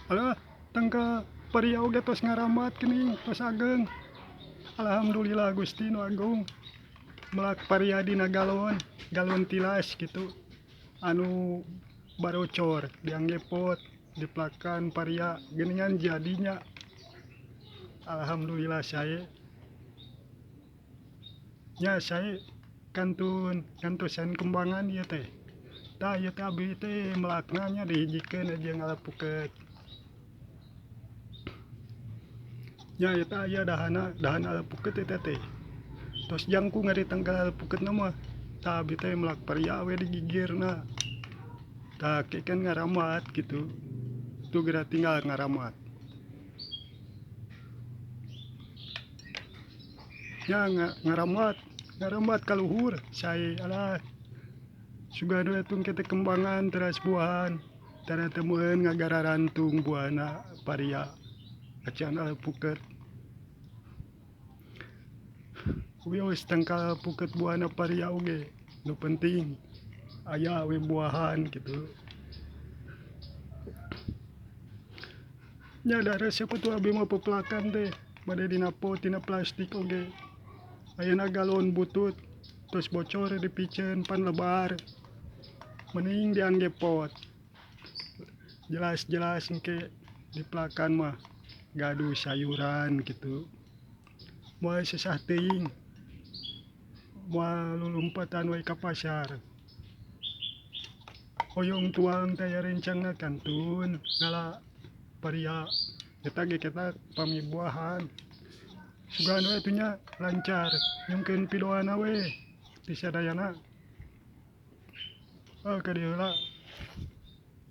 Alah tangkal paria oge tos ngaramat geuning tos ageng. Alhamdulillah Gusti nu agung. Melak paria dina galon, galon tilas gitu. Anu barocor diangge pot diplakan paria geuningan jadinya. Alhamdulillah sae. Nya sae kantun kantosan kembangan ieu teh. Tah ieu teh abdi teh melakna nya dihijikeun jeung alpuket. Nya eta aya dahana, dahan alpuket eta teh. Tos jangkung ari tangkal alpuketna mah. Tah abdi teh melak paria we digigirna. Tah ke kan ngaramat gitu. Tuh geura tinggal ngaramat. Nya ngaramat, ngaramat ka luhur sae alah. Sugan we tong teh kembangan teras buahan. Tara temueun ngagararantung buahna paria. Acan alpuket. Wios tangkal alpuket buahna paria oge. Nu penting aya we buahan gitu. Nya da resep atuh abdi mah pepelakan teh bade dina pot dina plastik oge. Ayeuna galon butut tos bocor dipiceun pan lebar. Mending diangge pot. Jelas-jelas engke dipelakan mah gaduh sayuran gitu. Moal sesah teuing. Moal lulumpatan we ka pasar. Hoyong tuang teh aya rencangna kantun ngala paria eta ge kita pami buahan. Sugan we atuh nya lancar nyungkeun pidoana we ti sadayana. Oh ka dieu heula.